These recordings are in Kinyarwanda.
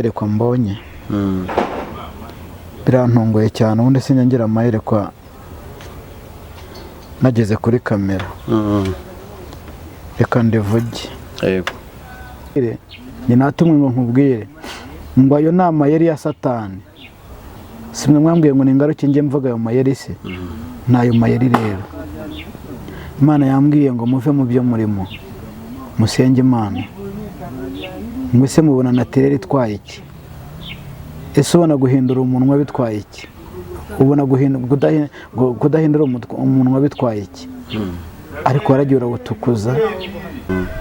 Iyerekwa mbonye birantunguye cyane. Ubundi sinjya ngira amayerekwa nageze kuri kamera. Reka ndivuge. Yego. Njye natumwe ngo nkubwire ngo ayo ni amayeri ya Satani. Si mwe mwambwiye ngo ningaruke njye mvuga ayo mayeri se? Ni ayo mayeri rero. Imana yambwiye ngo muve mu byo murimo, musenge Imana. Ngo ese mubona naturel itwaye iki? Ese ubona guhindura umunwa bitwaye iki? Ubona kudahindura umunwa bitwaye iki? Ariko waragiye urawutukuza.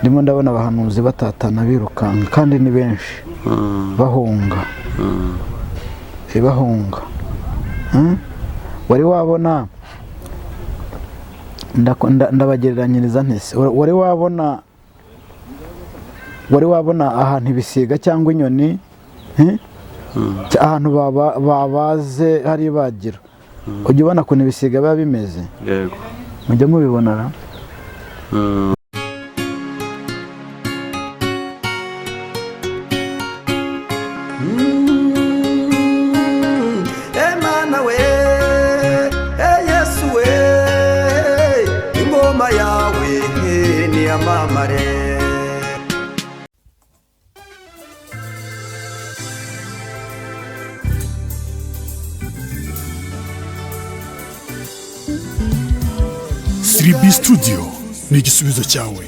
Ndimo ndabona abahanuzi batatana, birukanka, kandi ni benshi, bahunga. Bahunga. Wari wabona, ndabagereranyiriza ntese, wari wabona ahantu ibisiga cyangwa inyoni, ahantu babaze hari ibagiro, ujya ubona ukuntu ibisiga biba bimeze? Yego. Mujya mubibona ra? Mm. Emana we, e Yesu we, ingoma yawe niyamamare. 3B Studio ni igisubizo cyawe.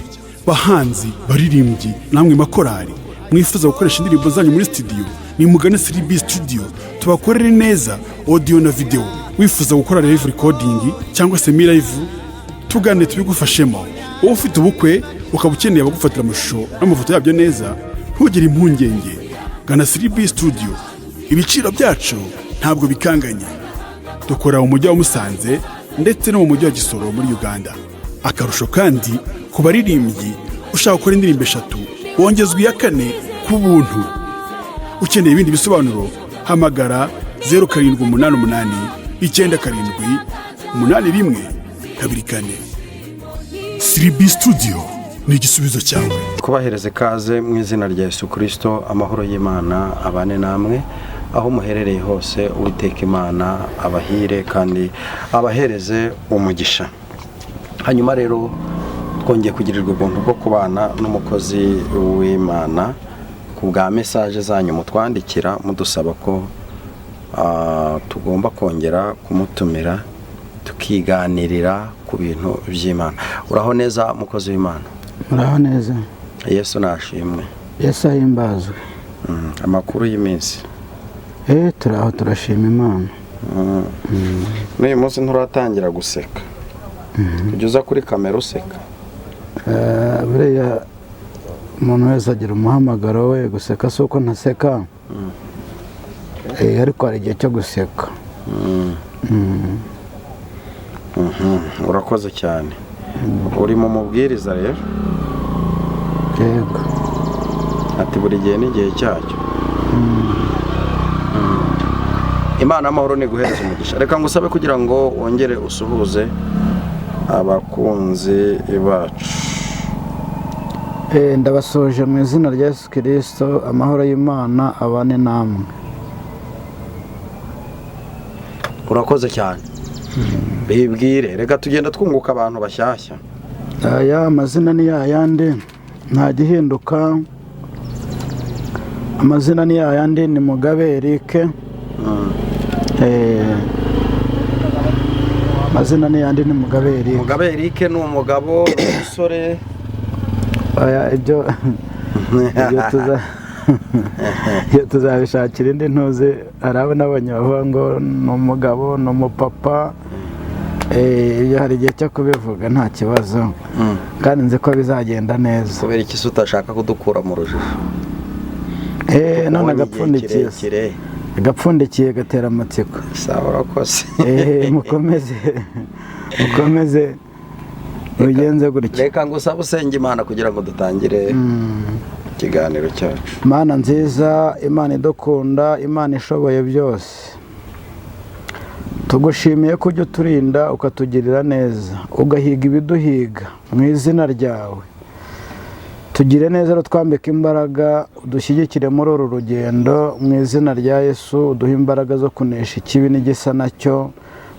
Bahanzi, baririmbyi, namwe makorari mwifuza gukoresha indirimbo zanyu muri studio, nimugane 3B Studio tubakorere neza audio na video. Wifuza gukora live recording cyangwa semi live, tugane tubigufashemo. Wowe ufite ubukwe ukaba ukeneye abagufatira amashusho n'amafoto yabyo neza, ntugire impungenge, gana 3B Studio. Ibiciro byacu ntabwo bikanganye. Dukora mu mujyi wa Musanze ndetse no mu mujyi wa Gisoro muri Uganda. Akarusho kandi, ku baririmbyi, ushaka gukora indirimbo eshatu wongezwa iya kane ku buntu. Ukeneye ibindi bisobanuro, hamagara 0788 97 81 24. 3B Studio ni igisubizo cyawe. Kubahereza ikaze mu izina rya Yesu Kirisito. Amahoro y'Imana abane namwe aho muherereye hose. Uwiteka Imana abahire kandi abahereze umugisha. Hanyuma rero twongeye kugirirwa ubuntu bwo kubana n'umukozi w'Imana ku bwa message zanyu mutwandikira mudusaba ko tugomba kongera kumutumira tukiganirira ku bintu by'Imana. Uraho neza, mukozi w'Imana? Muraho neza. Yesu nashimwe. Yesu ahimbazwe. Amakuru y'iminsi? Turi aho, turashima Imana. N'uyu munsi nturatangira guseka. Ujya uza kuri kamera useka? Buriya umuntu wese agira umuhamagaro we. Guseka si uko ntaseka, ariko hari igihe cyo guseka. Urakoze cyane. Uri mu mubwiriza rero. Yego. Ati buri gihe n'igihe cyacyo. Imana amahoro ni guhereza umugisha. Reka ngusabe kugira ngo wongere usuhuze abakunzi bacu. Ndabasuhuje mu izina rya Yesu Kirisito. Amahoro y'Imana abane namwe. Urakoze cyane. Bibwire, reka tugenda twunguka abantu bashyashya. Aya amazina ni yayandi, nta gihinduka. Amazina ni yayandi, ni Mugabe Eric. Amazina ni yandi, ni Mugabe Eric. Mugabe Eric ni umugabo, ni umusore? Oya, ibyo tuzabishakira indi ntuzi. Hari abo nabonye bavuga ngo ni umugabo, ni umupapa. Ibyo hari igihe cyo kubivuga, nta kibazo, kandi nzi ko bizagenda neza. Kubera iki se utashaka kudukura mu rujijo? None Ubonye igihe agapfundikiye kirekire. Agapfundikiye gatera amatsiko. Sawa, urakoze. Mukomeze, mukomeze mugenze gutya. Reka ngusabe usenge Imana kugira ngo dutangire ikiganiro cyacu. Mana nziza, Imana idukunda, Imana ishoboye byose, tugushimiye ko ujya uturinda, ukatugirira neza, ugahiga ibiduhiga mu izina ryawe. Tugire neza rero, twambike imbaraga, udushyigikire muri uru rugendo mu izina rya Yesu. Uduhe imbaraga zo kunesha ikibi n'igisa nacyo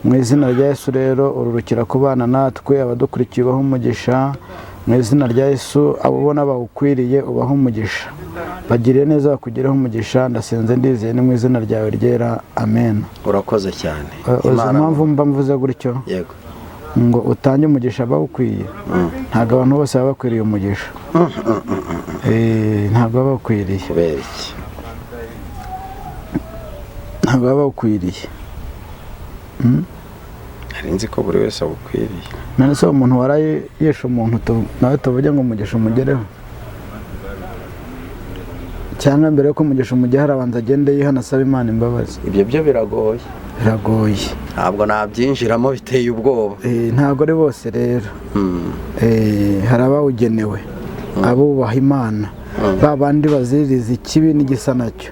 mu izina rya Yesu. Rero ururukira kubana natwe, abadukurikiye ubahe umugisha mu izina rya Yesu. Abo ubona bawukwiriye ubahe umugisha, bagire neza, bakugireho umugisha. Ndasenze ndizeye, ni mu izina ryawe ryera, amen. Urakoze cyane. Uzi Imana- impamvu mba mvuze gutyo? Yego. Ngo utange umugisha bawukwiye. Ntabwo abantu bose baba bakwiriye umugisha. Ntabwo baba bawukwiriye. Kubera iki? Ntabwo baba bawukwiriye. Nari nzi ko buri wese awukwiriye. None se umuntu waraye yishe umuntu, nawe tuvuge ngo umugisha umugereho? Cyangwa mbere yuko umugisha umugeho arabanza agende yihana, asaba Imana imbabazi? Ibyo byo biragoye. Biragoye. Ntabwo nabyinjiramo, biteye ubwoba. Ntabwo ari bose rero. Hari abawugenewe, abubaha Imana, ba bandi baziririza ikibi n'igisa nacyo.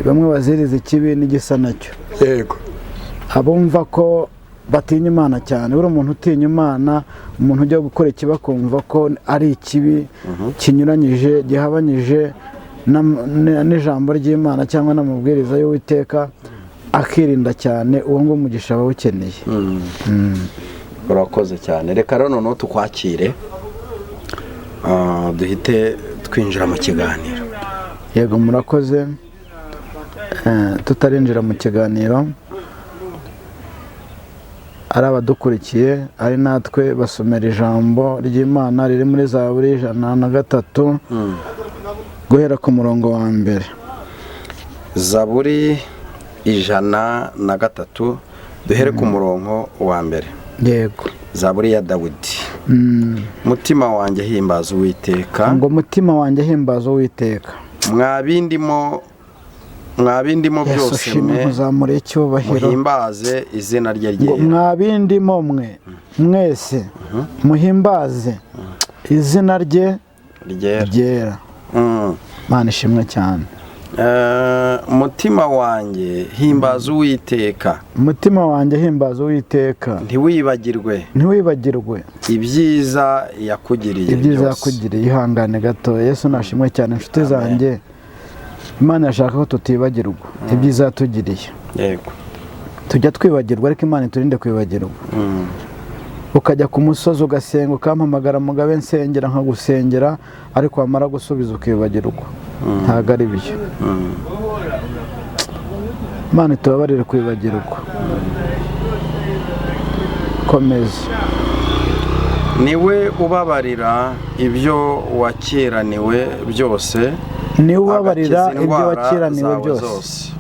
Bamwe baziririza ikibi n'igisa nacyo. Abumva ko batinya Imana cyane. Buriya umuntu utinya Imana, umuntu ujya gukora ikibi akumva ko ari ikibi kinyuranyije, gihabanyije n'ijambo ry'Imana cyangwa n'amabwiriza y'Uwiteka, akirinda cyane, uwo nguwo umugisha aba awukeneye. Urakoze cyane. Reka rero noneho tukwakire, duhite twinjira mu kiganiro. Yego, murakoze. Tutarinjira mu kiganiro, ari abadukurikiye, ari natwe, basomera ijambo ry'Imana riri muri Zaburi 103, guhera ku murongo wa mbere. Zaburi 103, duhere ku murongo wa mbere. Yego. Zaburi ya Dawidi. Mutima wanjye, himbaza Uwiteka. Ngo mutima wanjye, himbaza Uwiteka. Mwabindimo Yesu byose ushimwe, mwe, nkuzamuriye icyubahiro. Muhimbaze izina rye Ngo ryera. mwabindimo mwe mwese, muhimbaze izina rye ryera. Ryera. Mana ishimwe cyane. Mutima wanjye, himbaza Uwiteka. Umutima wanjye, himbaza Uwiteka. Ntiwibagirwe Ntiwibagirwe ibyiza yakugiriye ibyiza byose. yakugiriye. Ihangane gato. Yesu nashimwe cyane. Inshuti zanjye, Imana yashaka ko tutibagirwa ibyiza yatugiriye. Tujya twibagirwa, ariko Imana iturinde kwibagirwa. Ukajya ku musozi ugasenga, ukampamagara: "Mugabe, nsengera," nkagusengera, ariko wamara gusubiza ukibagirwa. Ntabwo ari byo. Imana itubabarire kwibagirwa. Komeza. Niwe ubabarira ibyo wakiraniwe byose, Niwe ubabarira agakiza ibyo indwara wakiraniwe zawe byose. zose.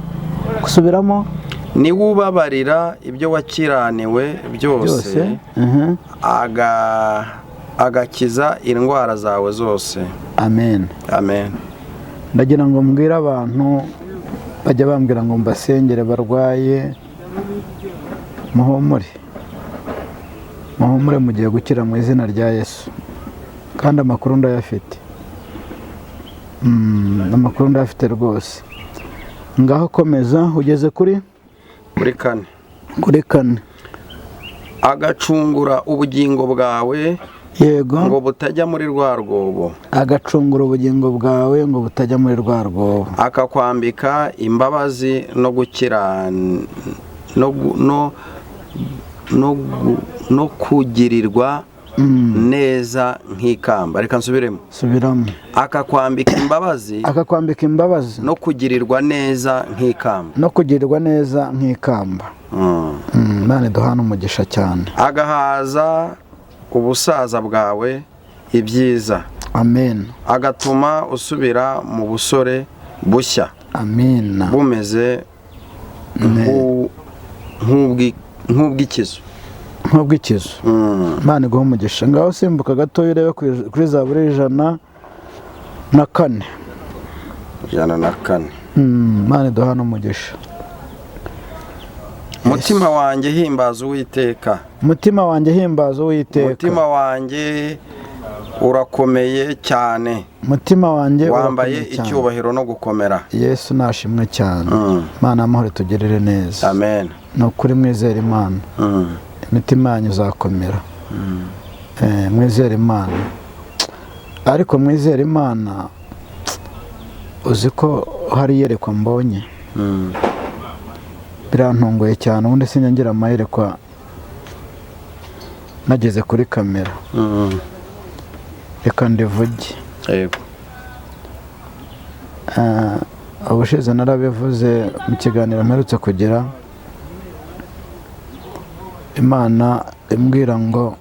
Gusubiramo. Niwe ubabarira ibyo wakiraniwe byose, Byose. Agakiza indwara zawe zose. Amen. Amen. Ndagira ngo mbwire abantu bajya bambwira ngo mbasengere barwaye: muhumure, muhumure, mugiye gukira mu izina rya Yesu. Kandi amakuru ndayafite. Amakuru ndayafite rwose. Ngaho komeza, ugeze kuri? Kuri kane. Kuri kane. Agacungura ubugingo bwawe ngo butajya muri rwa rwobo. Agacungura ubugingo bwawe ngo butajya muri rwa rwobo. Akakwambika imbabazi no gukira no gu- no no gu- no kugirirwa neza nk'ikamba. Reka nsubiremo. Subiramo. Akakwambika imbabazi Akakwambika imbabazi no kugirirwa neza nk'ikamba. No kugirirwa neza nk'ikamba. Imana iduhane umugisha cyane. Agahaza ubusaza bwawe ibyiza, Amen. agatuma usubira mu busore bushya, Amina. bumeze nk'ubw'ikizu. Nk'ubw'ikizu. Imana iguhe umugisha. Ngaho simbuka gatoya urebe kuri Zaburi 104. 104. Imana iduhane umugisha. Mutima wanjye, himbaza Uwiteka. Umutima wanjye, himbaza Uwiteka. Umutima wanjye urakomeye cyane. Umutima wanjye Wambaye urakomeye cyane. icyubahiro no gukomera. Yesu nashimwe cyane. Imana y'amahoro tugirire neza. Amen. Ni ukuri, mwizere Imana, imitima yanyu izakomera. Mwizere Imana. Ariko mwizere Imana, uzi ko hari iyerekwa mbonye, birantunguye cyane. Ubundi sinjya amayerekwa nageze kuri kamera. Reka ndivuge. Yego. Ubushize narabivuze mu kiganiro mperutse kugira, Imana imbwira ngo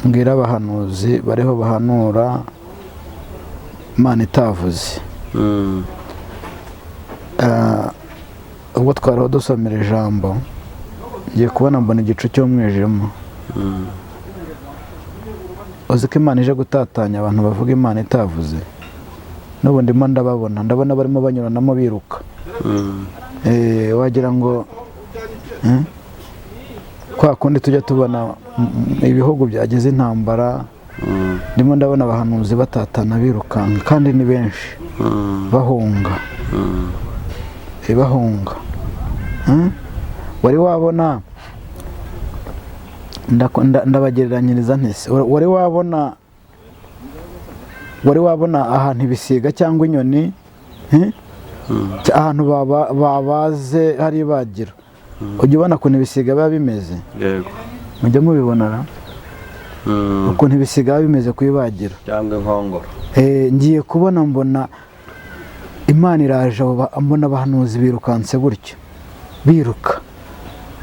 mbwira abahanuzi bariho bahanura Imana itavuze. Ubwo twariho dusomera ijambo, ngiye kubona mbona igicu cy'umwijima. Uzi ko Imana ije gutatanya abantu bavuga Imana itavuze? N'ubu ndimo ndababona, ndabona barimo banyuranamo biruka. Wagira ngo kwa kundi tujya tubona ibihugu byagize intambara, ndimo ndabona abahanuzi batatana birukanka, kandi ni benshi, bahunga. Bahunga. Wari wabona, ndabagereranyiriza ntese, wari wabona ahantu ibisiga cyangwa inyoni, ahantu babaze hari ibagiro, ujya ubona ukuntu ibisiga biba bimeze? Yego. Mujya mubibona ukuntu ibisiga biba bimeze ku ibagiro cyangwa inkongoro? Ngiye kubona mbona Imana iraje, mbona abahanuzi birukanse gutyo, biruka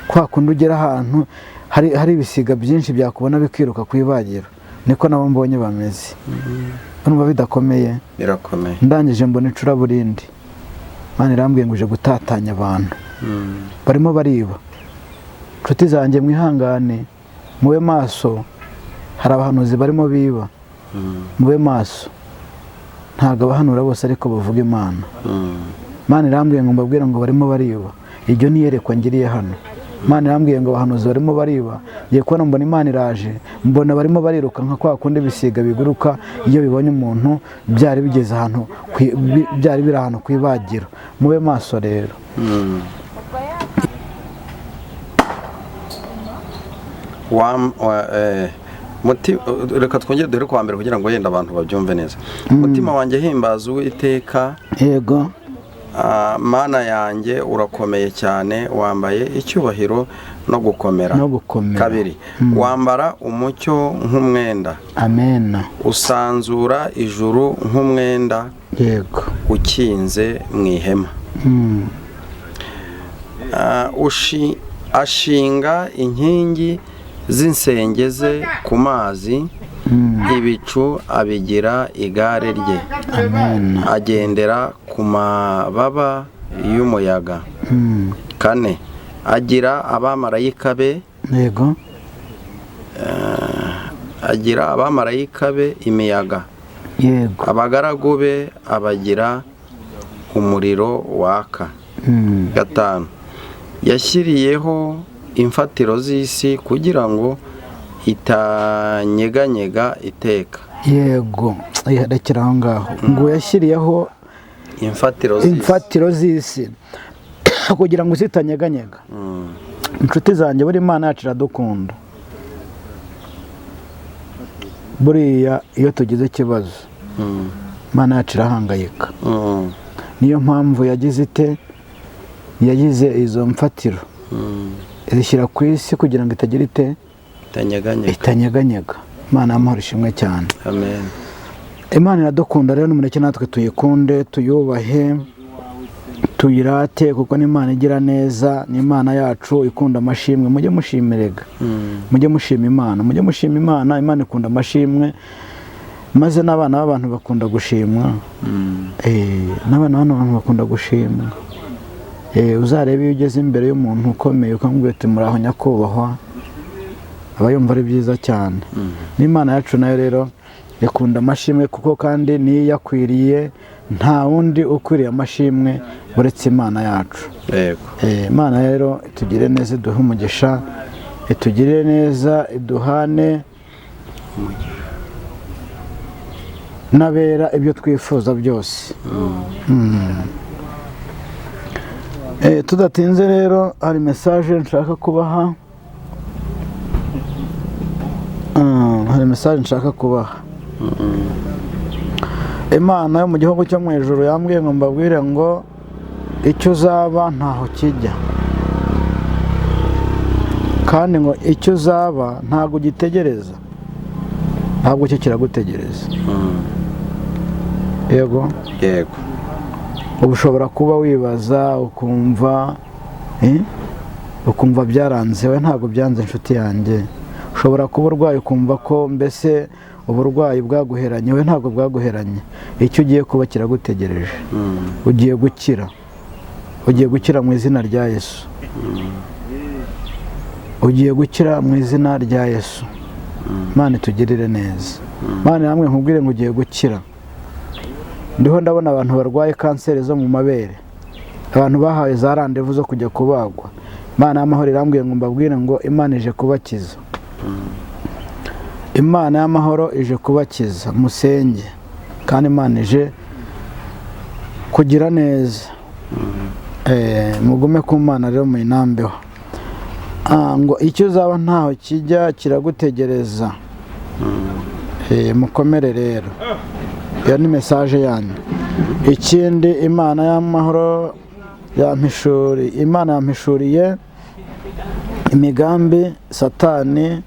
kwa kundi ugera ahantu hari ibisiga byinshi byakubona bikiruka ku ibagiro, niko nabo mbonye bameze. Urumva bidakomeye? Birakomeye. Ndangije mbona icuraburindi, Imana irambwiye ngo uje gutatanya abantu barimo bariba. Inshuti zanjye mwihangane, mube maso, hari abahanuzi barimo biba, mube maso. Ntabwo abahanura bose ariko bavuga Imana. Imana irambwiye ngo mbabwire ngo barimo bariba. Iryo ni iyerekwa ngiriye hano. Imana irambwiye ngo abahanuzi barimo bariba. Ngiye kubona mbona Imana iraje, mbona barimo bariruka nka kwa kundi ibisiga biguruka iyo bibonye umuntu, byari bigeze ahantu, byari biri ahantu ku ibagiro. Mube maso rero. Reka twongere duhere kuwa mbere kugira ngo yenda abantu babyumve neza. Mutima wanjye himbaza Uwiteka. Yego. Mana yanjye urakomeye cyane, wambaye icyubahiro no gukomera. Kabiri, wambara umucyo nk'umwenda. Amen. Usanzura ijuru nk'umwenda. Yego. Ukinze mu ihema. Ashinga inkingi z'insenge ze ku mazi, ibicu abigira igare rye. Amen. Agendera ku mababa y'umuyaga. Kane, agira abamarayika be. Yego. Agira abamarayika be imiyaga. Yego. Abagaragu be abagira umuriro waka. Gatanu, yashyiriyeho imfatiro z'isi kugira ngo itanyeganyega iteka. Yego, rekera aho ngaho. Ngo yashyiriyeho imfatiro z'isi kugira ngo zitanyeganyega. Inshuti zanjye, buri Imana yacu iradukunda. Buriya iyo tugize ikibazo Imana yacu irahangayika. Niyo mpamvu yagize ite, yagize izo mfatiro izishyira ku isi kugira ngo itagira ite, itanyeganyega. Imana y'amahoro ishimwe cyane. Amen. Imana iradukunda rero, nimureke natwe tuyikunde, tuyubahe, tuyirate, kuko ni Imana igira neza, ni Imana yacu ikunda amashimwe. Mujye mushimirega, mujye mushima Imana, mujye mushima Imana. Imana ikunda amashimwe, maze n'abana b'abantu bakunda gushimwa. N'abana b'abantu bakunda gushimwa. Uzarebe iyo ugeze imbere y'umuntu ukomeye ukamubwira uti muraho nyakubahwa, aba yumva ari byiza cyane. N'Imana yacu nayo rero ikunda amashimwe, kuko kandi niyo yakwiriye, nta wundi ukwiriye amashimwe uretse Imana yacu. Yego. Imana rero itugire neza, iduhe umugisha, itugire neza, iduhane n'abera ibyo twifuza byose. Tudatinze rero, hari message nshaka kubaha. Hari message nshaka kubaha. Imana yo mu gihugu cyo mu ijuru yambwiye ngo mbabwire ngo icyo uzaba ntaho kijya, kandi ngo icyo uzaba ntabwo ugitegereza, ntabwo cyo kiragutegereza. Yego yego. Uba ushobora kuba wibaza ukumva ukumva byaranze, we ntabwo byanze inshuti yanjye. Ushobora kuba urwaye ukumva ko mbese uburwayi bwaguheranye, we ntabwo bwaguheranye. Icyo ugiye kuba kiragutegereje. Ugiye gukira, ugiye gukira mu izina rya Yesu. Ugiye gukira mu izina rya Yesu. Imana itugirire neza. Imana namwe nkubwire ngo ugiye gukira. Ndiho ndabona abantu barwaye kanseri zo mu mabere, abantu bahawe za randevu zo kujya kubagwa. Imana y'amahoro irambwiye ngo mbabwire ngo Imana ije kubakiza. Imana y'amahoro ije kubakiza, musenge, kandi Imana ije kugira neza. Mugume ku Mana rero muyinambeho. Ngo icyo uzaba ntaho kijya kiragutegereza. Mukomere rero, iyo ni mesaje yanyu. Ikindi, Imana y'amahoro yampishuriye, Imana yampishuriye imigambi Satani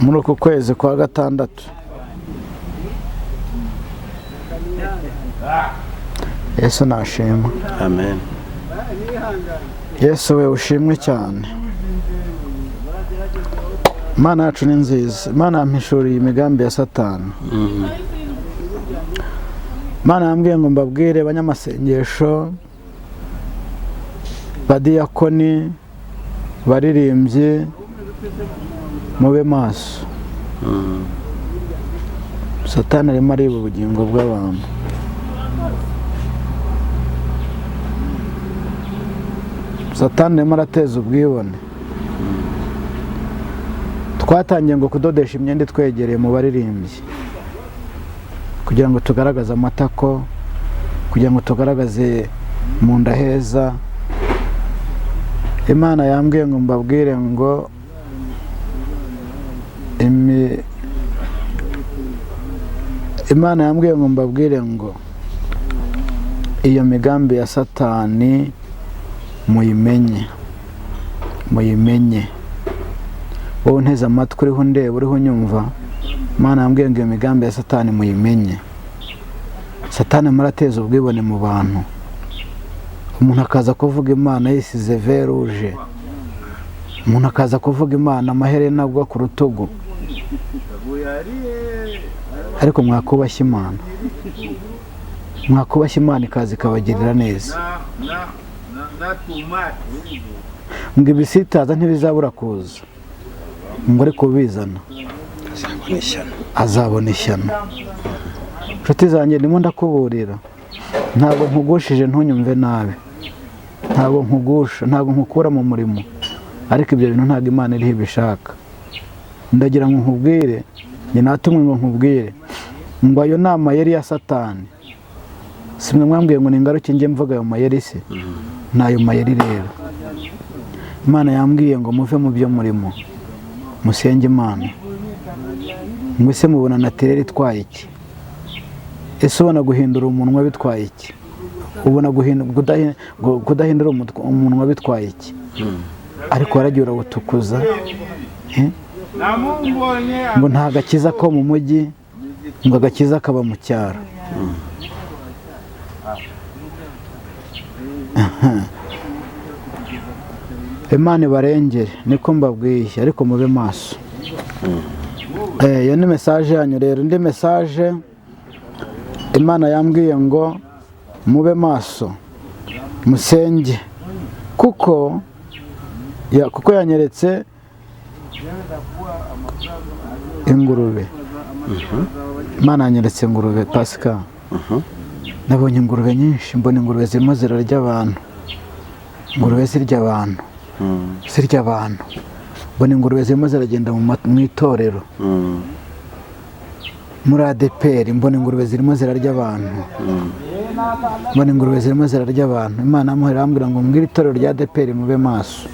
muri uku kwezi kwa gatandatu. Yesu nashimwe. Amen. Yesu we ushimwe cyane. Imana yacu ni nziza. Imana yampishuriye imigambi ya Satani. Imana yambwiye ngo mbabwire abanyamasengesho, badiyakoni, baririmbyi, mube maso. Satani arimo ariba ubugingo bw'abantu. Satani arimo arateza ubwibone. Twatangiye ngo kudodesha imyenda itwegereye mu baririmbyi, kugira ngo tugaragaze amatako, kugira ngo tugaragaze mu nda heza. Imana yambwiye ngo mbabwire ngo Imana yambwiye ngo mbabwire ngo iyo migambi ya Satani muyimenye, muyimenye. Wowe unteze amatwi, uriho ndeba, uriho unyumva, Imana yambwiye ngo iyo migambi ya Satani muyimenye. Satani murateza ubwibone mu bantu. Umuntu akaza kuvuga Imana yisize veruje, umuntu akaza kuvuga Imana amaherena agwa ku rutugu. Ariko mwakubashye Imana, mwakubashye Imana ikaza ikabagirira neza. Ngo ibisitaza ntibizabura kuza, ngo ariko ubizana azabona ishyano. Inshuti zanjye, ndimo ndakuburira, ntabwo nkugushije ntunyumve nabi, ntabwo nkugusha, ntabwo nkukura mu murimo, ariko ibyo bintu ntabwo Imana iriho ibishaka. Ndagira ngo nkubwire, njye natumwe ngo nkubwire ngo ayo ni amayeri ya Satani. Si mwe mwambwiye ngo ningaruke njye mvuga ayo mayeri se? Ni ayo mayeri rero. Imana yambwiye ngo muve mu byo murimo, musenge Imana. Ngo ese mubona natirere itwaye iki? Ese ubona guhindura umunwa bitwaye iki? Ubona kudahindura umunwa bitwaye iki? Ariko waragiye urawutukuza. Ngo nta gakiza ko mu mujyi, ngo agakiza kaba mu cyaro. Imana ibarengere, niko mbabwiye, ariko mube maso. Iyo ni mesaje yanyu rero. Indi mesaje, Imana yambwiye ngo mube maso, musenge, kuko yanyeretse ingurube. Imana yanyeretse ingurube Pascal. Nabonye ingurube nyinshi, mbona ingurube zirimo zirarya abantu, ingurube zirya abantu, zirya abantu. Mbona ingurube zirimo ziragenda mu itorero, muri ADPR, mbona ingurube zirimo zirarya abantu, mbona ingurube zirimo zirarya abantu. Imana irambwira ngo mbwire itorero rya ADPR mube maso,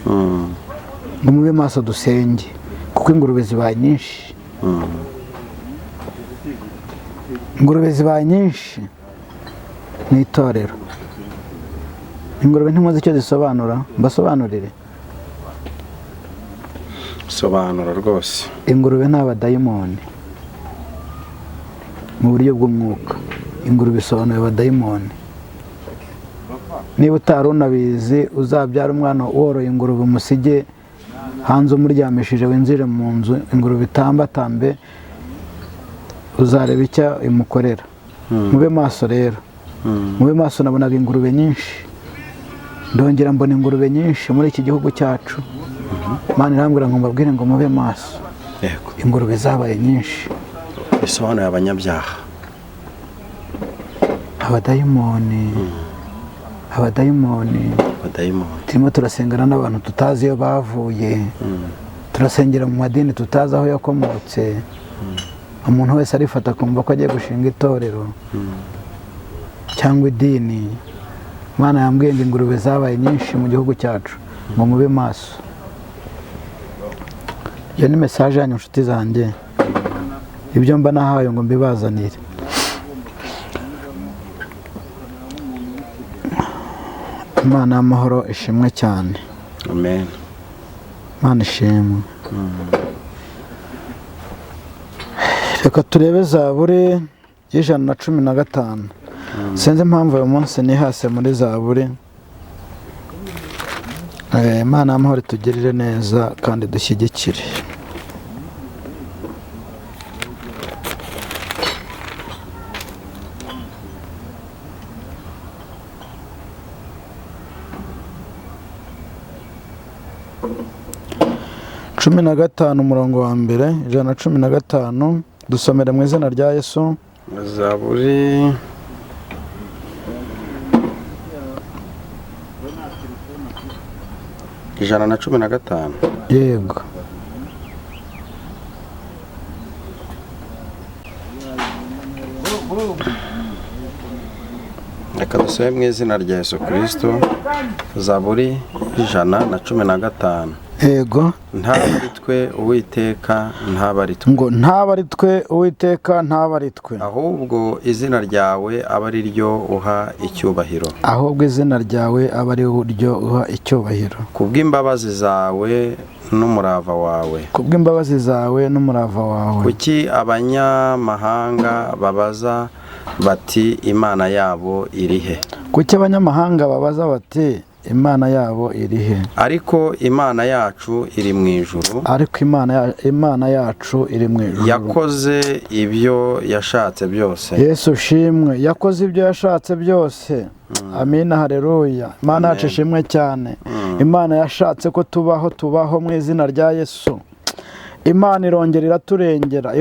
ngo mube maso dusenge, kuko ingurube zibaye nyinshi. Ingurube zibaye nyinshi mu itorero. Ingurube ntimuzi icyo zisobanura, mbasobanurire. Sobanura rwose. Ingurube ni abadayimoni mu buryo bw'umwuka. Ingurube isobanuye abadayimoni. Niba utari unabizi, uzabyara umwana woroye ingurube, umusige hanze umuryamishije, winjire mu nzu, ingurube itambatambe, uzareba icyo imukorera. Mube maso rero, mube maso. Nabonaga ingurube nyinshi, ndongera mbona ingurube nyinshi muri iki gihugu cyacu. Imana irambwira ngo mbabwire ngo mube maso. Yego. Ingurube zabaye nyinshi. Bisobanuye abanyabyaha. Abadayimoni, abadayimoni. Abadayimoni. Turimo turasengana n'abantu tutazi iyo bavuye, turasengera mu madini tutazi aho yakomotse. Umuntu wese arifata akumva ko agiye gushinga itorero cyangwa idini. Imana yambwiye ngo ingurube zabaye nyinshi mu gihugu cyacu, ngo mube maso. Iyo ni message yanyu nshuti zanjye, ibyo mba nahawe ngo mbibazanire. Imana y'amahoro ishimwe cyane. Amen. Imana ishimwe. Reka turebe Zaburi y'115. Sinzi impamvu uyu munsi nihase muri Zaburi. Imana y'amahoro itugirire neza kandi dushyigikire. Cumi na gatanu umurongo wa mbere, 115, dusomere mu izina rya Yesu. Zaburi 115. Yego. Reka dusome mu izina rya Yesu Kristo. Zaburi 115. Yego. Ntaba ari twe Uwiteka, ntaba ari twe. Ngo ntaba ari twe Uwiteka, ntaba ari twe. Ahubwo izina ryawe aba ari ryo uha icyubahiro. Ahubwo izina ryawe aba ari ryo uha icyubahiro. Kubw'imbabazi zawe n'umurava wawe. Kubw'imbabazi zawe n'umurava wawe. Kuki abanyamahanga babaza bati Imana yabo iri he? Kuki abanyamahanga babaza bati Imana yabo iri he? Ariko Imana yacu iri mu ijuru. Ariko Imana yacu iri mu ijuru. Yakoze ibyo yashatse byose. Yesu shimwe, yakoze ibyo yashatse byose. Amina, haleluya. Imana yacu ishimwe cyane. Imana yashatse ko tubaho, tubaho mu izina rya Yesu. Imana irongera iraturengera,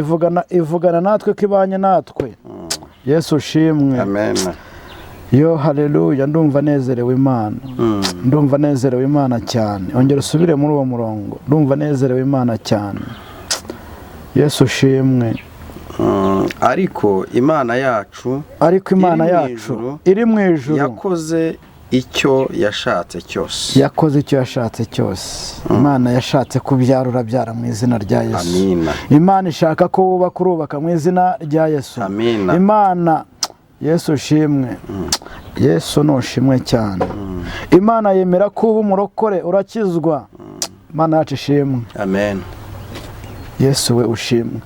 ivugana natwe ko ibanye natwe. Yesu shimwe. Amen. Yo haleluya, ndumva nezerewe Imana. Ndumva nezerewe Imana cyane. Ongera usubire muri uwo murongo. Ndumva nezerewe Imana cyane. Yesu shimwe. Ariko Imana yacu, ariko Imana yacu iri mu ijuru, yakoze icyo yashatse cyose. Yakoze icyo yashatse cyose. Imana yashatse kubyara, urabyara mu izina rya Yesu. Amina. Imana ishaka ko wubaka, urubaka mu izina rya Yesu. Amina. Imana Yesu shimwe. Yesu nushimwe cyane. Imana yemera ko uba umurokore, urakizwa. Imana yacu ishimwe. Amen. Yesu we ushimwe.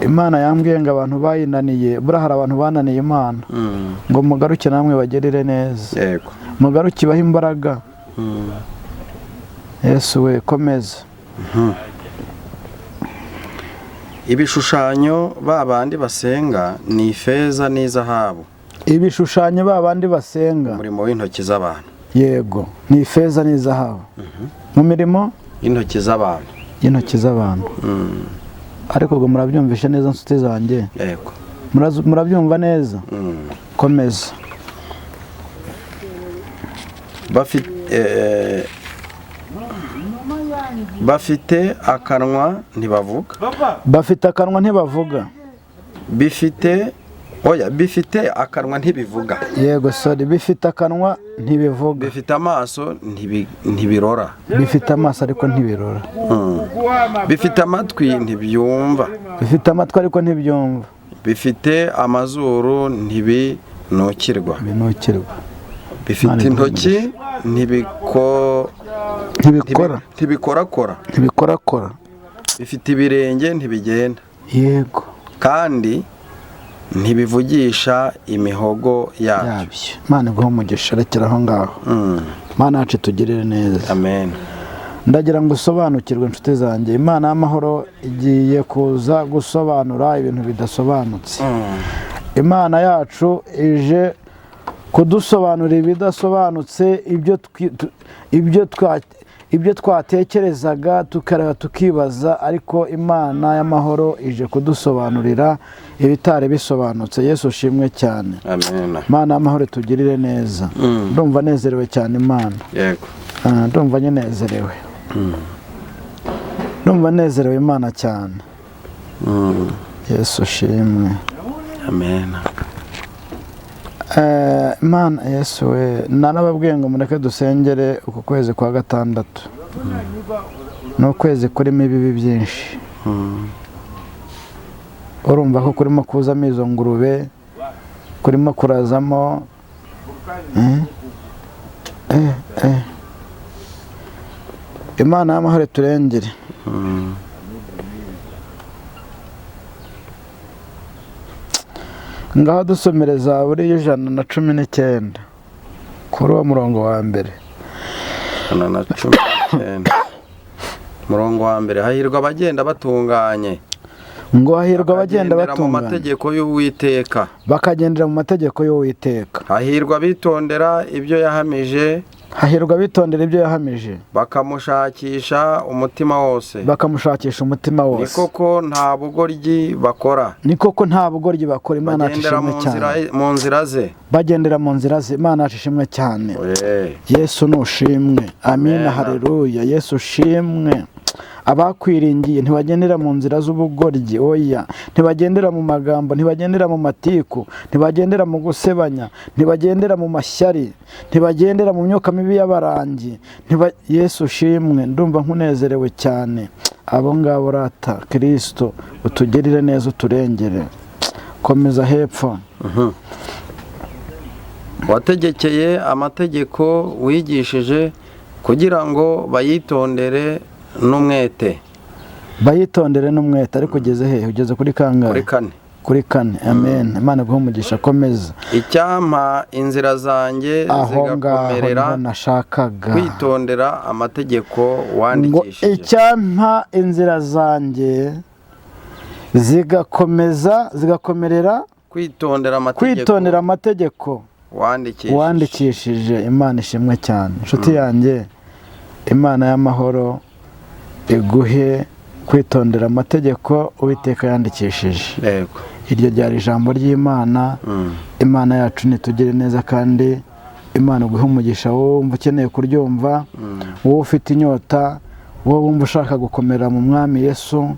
Imana yambwiye ngo abantu bayinaniye, buriya hari abantu bananiye Imana, ngo mugaruke namwe bagerere neza. Yego. Mugaruke ibahe imbaraga. Yesu we komeza. Ibishushanyo babandi basenga ni ifeza n'izahabu. Ibishushanyo babandi basenga, umurimo w'intoki z'abantu. Yego, ni ifeza n'izahabu. Mu mirimo y'intoki z'abantu. Y'intoki z'abantu. Ariko ubwo murabyumvishe neza nshuti zanjye? Yego. Murabyumva neza? Komeza. Bafite akanwa ntibavuga. Bafite akanwa ntibavuga. Bifite oya, bifite akanwa ntibivuga. Yego, sorry, bifite akanwa ntibivuga. Bifite amaso ntibirora. Bifite amaso ariko ntibirora. Bifite amatwi ntibyumva. Bifite amatwi ariko ntibyumva. Bifite amazuru ntibinukirwa, Binukirwa. bifite Imana intoki Ntibikora. ntibikorakora, Ntibikorakora. bifite ibirenge ntibigenda, Yego. kandi ntibivugisha imihogo yabyo. Yabyo. Imana iguhe umugisha, rekera aho ngaho. Imana yacu itugirire neza. Amen. Ndagira ngo usobanukirwe, inshuti zanjye, Imana y'amahoro igiye kuza gusobanura ibintu bidasobanutse. Imana yacu ije kudusobanurira ibidasobanutse, ibyo twatekerezaga tukareba tukibaza, ariko Imana y'amahoro ije kudusobanurira ibitari bisobanutse. Yesu ushimwe cyane. Amen. Imana y'amahoro itugirire neza. Ndumva nezerewe cyane Imana. Yego. Ndumva nyenezerewe. Ndumva nezerewe Imana cyane. Yesu ushimwe. Amen. Imana Yesu we, narababwiye ngo mureke dusengere uku kwezi kwa gatandatu. Ni ukwezi kurimo ibibi byinshi. Urumva ko kurimo kuzamo izo ngurube, kurimo kurazamo Imana y'amahoro turengere. Ngaho dusomere Zaburi 119 kuri uwo murongo wa mbere. 119 murongo wa mbere: hahirwa abagenda batunganye, Ngo hahirwa abagenda bakagendera mu batunganye, mategeko y'Uwiteka, bakagendera mu mategeko y'Uwiteka. Hahirwa abitondera ibyo yahamije, Hahirwa abitondera ibyo yahamije, bakamushakisha umutima wose, bakamushakisha umutima Ni wose. koko nta bugoryi bakora, Ni koko nta bugoryi bakora. Imana yacu bagendera ishimwe cyane. mu nzira ze. Bagendera mu nzira ze. Imana yacu ishimwe cyane. Yesu nushimwe. Amina, haleluya. Yesu ushimwe. Abakwiringiye ntibagendera mu nzira z'ubugoryi, oya, ntibagendera mu magambo, ntibagendera mu matiku, ntibagendera mu gusebanya, ntibagendera mu mashyari, ntibagendera mu myuka mibi y'abarangi. Yesu ushimwe, ndumva nkunezerewe cyane. Abo ngabo rata Kristo utugirire neza, uturengere. Komeza hepfo. Wategekeye amategeko wigishije kugira ngo bayitondere n'umwete. Bayitondere n'umwete. Ariko ugeze hehe? Ugeze kuri kangahe? Kuri 4. Kuri 4. Amen. Imana iguhe umugisha, komeza. Icyampa inzira zanjye Aho ngaho zigakomerera niho nashakaga. kwitondera amategeko Ngo wandikishije. icyampa inzira zanjye zigakomeza, zigakomerera Kwitondera amategeko kwitondera amategeko wandikishije. wandikishije. Imana ishimwe cyane. Inshuti yanjye, Imana y'amahoro iguhe kwitondera amategeko Uwiteka yandikishije. Yego. Iryo ryari ijambo ry'Imana. Imana yacu nitugire neza, kandi Imana iguhe umugisha. Wowe wumva ukeneye kuryumva, wowe ufite inyota, wowe wumva ushaka gukomera mu Mwami Yesu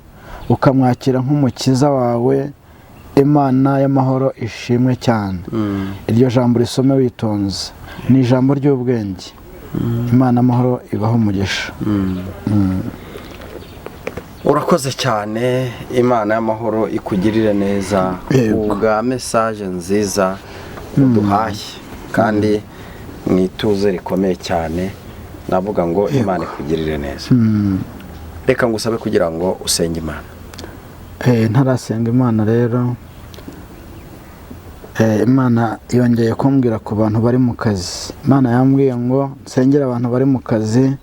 ukamwakira nk'umukiza wawe, Imana y'amahoro ishimwe cyane. Iryo jambo risome witonze, ni ijambo ry'ubwenge. Imana amahoro ibaho umugisha. Urakoze cyane. Imana y'amahoro ikugirire neza Yego. ubwa message nziza uduhaye, kandi mu ituze rikomeye cyane. Navuga ngo Imana ikugirire neza. Reka ngusabe kugira ngo usenge Imana. Ntarasenga Imana rero, Imana yongeye kumbwira ku bantu bari mu kazi. Imana yambwiye ngo nsengere abantu bari mu kazi.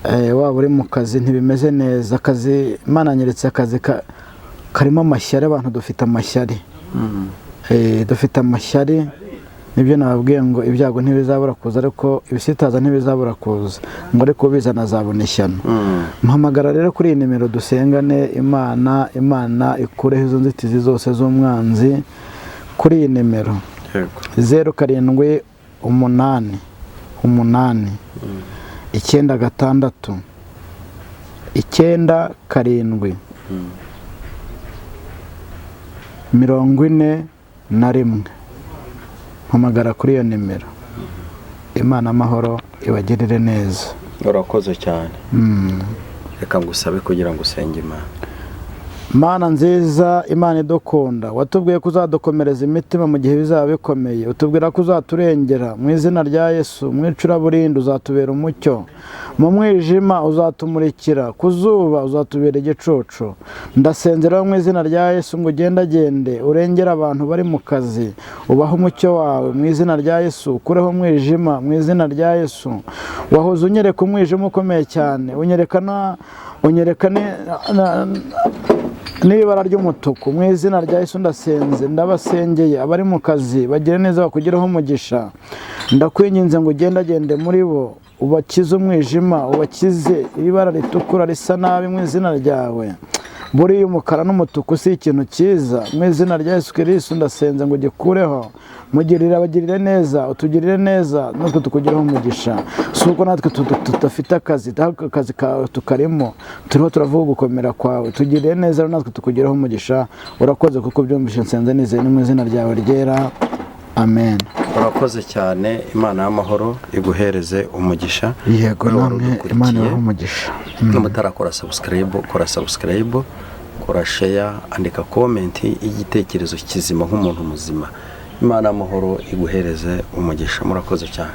Waba uri mu kazi ntibimeze neza, akazi Imana nyeretse akazi karimo amashyari. Abantu dufite amashyari. Dufite amashyari. Nibyo nababwiye ngo ibyago ntibizabura kuza, ariko ibisitaza ntibizabura kuza, ngo ariko ubizana azabona ishyano. Mpamagara rero kuri iyi nimero dusengane Imana, Imana ikureho izo nzitizi zose z'umwanzi. Kuri iyi nimero Yego. 0 7 8 8 9 6 9 7 41. Mpamagara kuri iyo nimero. Imana amahoro ibagirire neza. Urakoze cyane. Reka ngusabe kugira ngo usenge Imana. Mana nziza, Imana idukunda, watubwiye ko uzadukomereza imitima mu gihe bizaba bikomeye, utubwira ko uzaturengera mu izina rya Yesu. Mu icuraburindi uzatubera umucyo, mu mwijima uzatumurikira, ku zuba uzatubera igicucu. Ndasengera mu izina rya Yesu ngo ugendagende urengere abantu bari mu kazi, ubahe umucyo wawe mu izina rya Yesu, ukureho umwijima mu izina rya Yesu. Wahoze unyereka umwijima ukomeye cyane, unyereka unyereka n'ibara ry'umutuku. Mu izina rya Yesu ndasenze, ndabasengeye abari mu kazi, bagire neza, bakugireho umugisha. Ndakwinginze ngo ugendagende muri bo, ubakize umwijima, ubakize ibara ritukura risa nabi mu izina ryawe. Buriya umukara n'umutuku si ikintu cyiza. Mu izina rya Yesu Kirisitu ndasenze ngo ugikureho, mugirire, abagirire neza, utugirire neza, natwe tukugireho umugisha. Si uko natwe tudafite akazi, ahubwo akazi kawe tukarimo, turiho turavuga gukomera kwawe. Tugirire neza rero, natwe tukugireho umugisha. Urakoze kuko ubyumvise. Nsenze nizeye, ni mu izina ryawe ryera, amen. Urakoze cyane, Imana y'amahoro iguhereze umugisha. Yego. Wowe wari Namwe udukurikiye. Imana ibahe umugisha. Nimutarakora subscribe, kora subscribe, kora share, andika comment y'igitekerezo kizima nk'umuntu muzima. Imana y'amahoro iguhereze umugisha. Murakoze cyane.